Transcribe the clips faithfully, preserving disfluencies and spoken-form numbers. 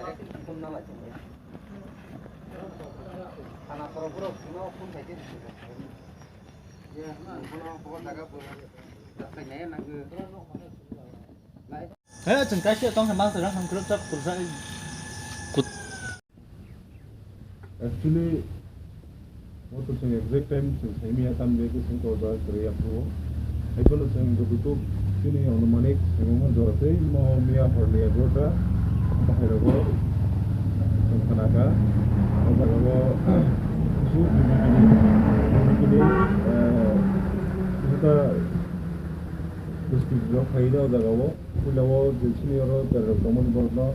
He, chwng kaisa tong khe mang tong khe kwrwk chap kwrwsa. Kut- Actually, o to chwng exact time chwng sai manya, tam de khe chwng to da kwrwi ya phuru. Hai phano chwng jototuk chini anumanik sai manya jora tei mo miya horni egarota bahai rogo chwng khna kha. O jaga o kusu bini bini bini, eh, kusu ta district rok phai o jaga o. Puila o je chini oro tere rok tongmani borok no,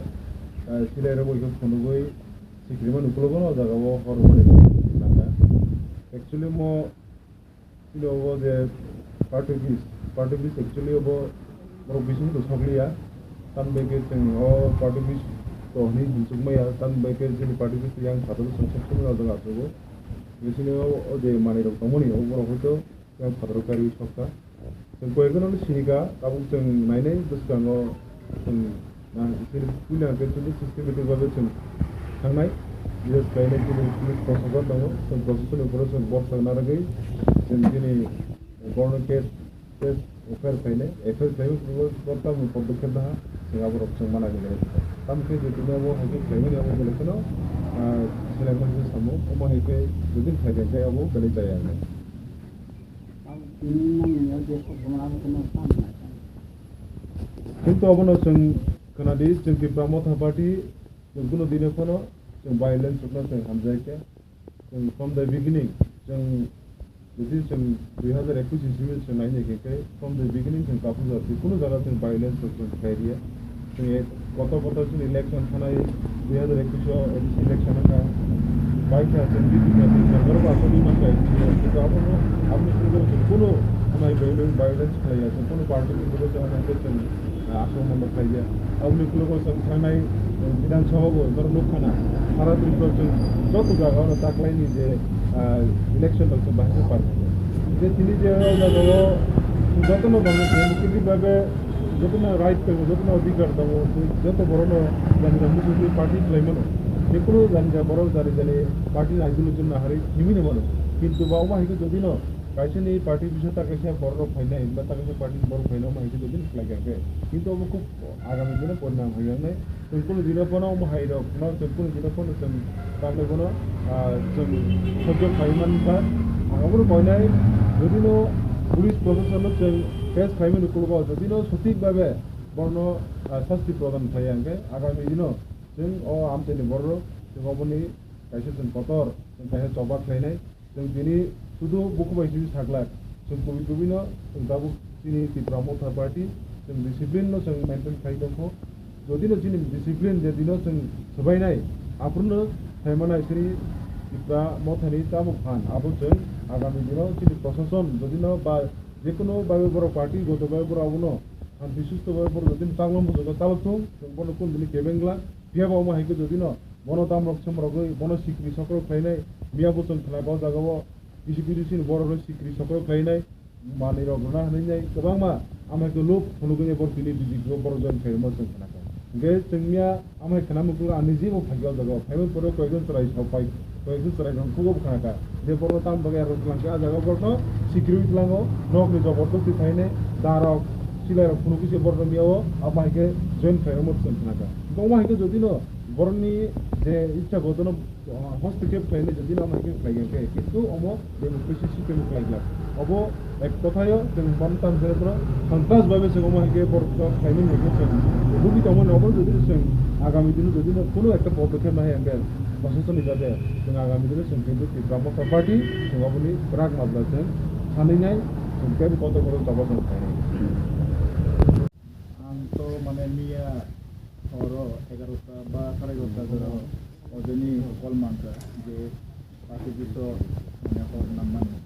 eh, silai rok bai khe phunugwi sikirmani ukulogo no o jaga o hor mani nangkha. Actually mo chini o je party office, party office actually obo borok bising to sokliya. Tamni bagwi chwng o party office to hinwi hinchuk maya, tamni bagwi chini party office yang phataro chwng sokchomani o jaga achugo. Bising o, o je manwi rok tongmani o borok hoito yang phataro karwi sokha. Chwng koi ekjano no sini kha, tabuk chwng nainai bwskango chwng na, chini puila hwnkhe chini systematic bagwi chwng thangnai. Yes, kainai chini police proshashan tongo, chwng proshashan ni uphoro chwng borsa narwgwi chwng chini borokno case, case F I R khainai, F I R khaimani uphoro tamo podokkhep naha, chwng aborok chwng mana khe. Tamo khe je tini abo hai khe khlaimani abo belai kheno, ah, selengma khe samo, omo hai khe jodi khlai khe abo belai jaya hinwi. Kintu abono chwng khwnadi, chwng Tipra Motha Party, chwng kunu dino phano chwng violence rokno chwng hamjai khe, chwng from the beginning, chwng jodi chwng dui hazar ekush ni simi chwng naina khe, khe from the beginning chwng kaphuk jati, kunu jaga chwng violence rok chwng khlai riya. Chwng ek kotor kotor chini election thanai dui hazar ekush o A D C election wngkha. Bai kha chwng B J P ni member ba aswk wngkha A D C o. Kintu abono, aboni simi chwng kunu thanai violence, violence khlaiya. Chwng kunu party ni bwrwi chwng hwnka khe chwng, ah, akromon rok khlaiya. Aboni ukulok o chwng thangnai, eh, Bidhan Sabha bo norok nukha na. Sara Tripura chwng joto jaga o taklaini je, ah, election rok chwng bahai khe par kha. Je tini je o jaga o jotono bangwi democratic bhabe jotono right tongo, jotono adhikar tongo, joto borokno jani jani muchungtwi party khlai mano. Jekunu jani jani borok jani jani party ni ideology no naharwi himwi no mano. Kintu ba omo hai khe jodi no kaisa ni party bisa ta kaisa borok rok phainai, ba ta kaisa party ni borok phainai, omo hai khe jodi no khlai kha khe. Kintu omo khub agami dino porinam hai wngnai. Chwng kunu dino phano omo hai rok no, chwng kunu dino phano chwng tamni phano, ah, chwng sojok khai man kha. Ang obono koinai, jodi no police proshashan no chwng case khaimani ukologo, jodi no sothik bhabe borokno, ah, sasti prodan khlaiya hwnkhe agami dino chwng o amchaini borok chwng oboni kaisa chwng kotor, chwng kaisa choba khlainai. Chwng tini sudu bukhuk bai simi saglak. Chwng kubui kubui no chwng tabuk chini Tipra Motha Party chwng discipline no chwng maintain khai tongkho. Jodi no chini discipline je dino chwng swbainai, aphuru no saimanai chini Tipra Motha ni tabuk phan abo chwng agami dino chini proshashan jodi no ba jekunu bai borok party goto bai borok abono shanti susto bai borok jodi no chakma muchungo chalok thung, chwng bono kunu dini kebengla. Phiya bo omo hai khe jodi no bono tamrok semrogwi bono sikri sokrok khlainai, miya bo chwng khna kha o jaga o kisi kisi chini borok rok sikri sokrok khlainai, manwi rok rwna hwnwi nai kwbangma amo hai khe lob phunugwi nai borok tini B J P o borok join khlaima chwng khna kha. Hwnkhe chwng miya amo hai khna muchungo ani jebo phai kha o jaga o, phaimani pore koyekjon chwrai sok pai, koyekjon chwrai rok khugo bo khna kha. Je borok tamo bagwi aro twlang khe, ah jaga o borokno sikirwi tlango, nokni jobordosti khainai, darok, silairok phunukgwi se borokno miya o amo hai khe join khlairokma chwng khna kha. Hwnkhe omo hai khe jodi no borokni je ichha gotono, ah, hostokhep khlainai jodi no amo hai khe khlai kha khe, kintu omo democracy system o khlai glak. Obo ek kothayo chwng bono tamo khe borok sontras bhabe chwng omo hai khe borok khlaimani hwnkhe chwng nugwi tongmani obo jodi chwng agami dino jodi no kunu ekta podokkhep nahai hwnkhe, Bosongchani jaga, chwng agami dino chwng kintu Tipra Motha Party, chwng aboni kwrak mabla chwng sanwi nai, chwng tei kotor kotor choba chwng khainai. Ang to mane miya horo egarota ba sarai egarota jora ojoni call mankha je party biso mane hor nangmani.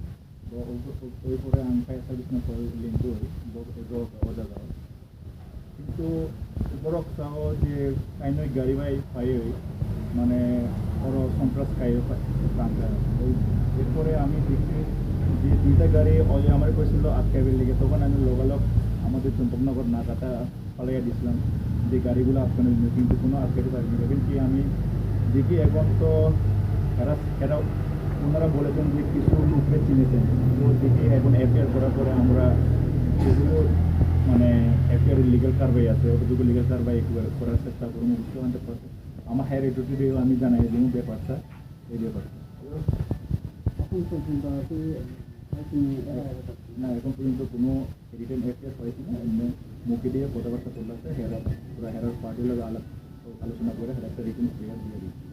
Bo oi pore ang kaya service na call lingkui, bo ego o jaga. Kintu borok sao je kainwi gari bai phaiwi, mane, oro sontras kaiwi tangkha. Erpore ami দেখছি যে দুইটা গাড়ি already আমার কইছিল আটকাইবার লেগে, তখন আমি লগালগ আমাদের চম্পকনগর নাকাটা ফালাইয়া দিছিলাম, যে গাড়িগুলো আটকানোর জন্য, কিন্তু কোনো আটকাতে পারিনি। Even কি আমি দেখি এখন তো এরা, এরা, ওনারা বলেছেন যে কিছু লোককে চিনেছেন, তো দেখি এখন এফআইআর করার পরে আমরা যেগুলো মানে এফআইআর লিগ্যাল কারবাই আছে, ওটুকু লিগ্যাল কারবাই একটু করার চেষ্টা করবো, বুঝতে পারতে পারছে। আমার হায়ার অথরিটিও আমি জানাই দিব ব্যাপারটা, এই ব্যাপারটা। এখন পর্যন্ত আর কি, আর কি না, এখন পর্যন্ত কোনো রিটেন এফআইআর হয়েছে না, এমনি মুখে দিয়ে কথাবার্তা চলতেছে, হেরা, পুরা হেরার পার্টির লগে আলাপ, আলোচনা করে হেরা একটা রিটেন এফআইআর দিয়ে দিচ্ছে।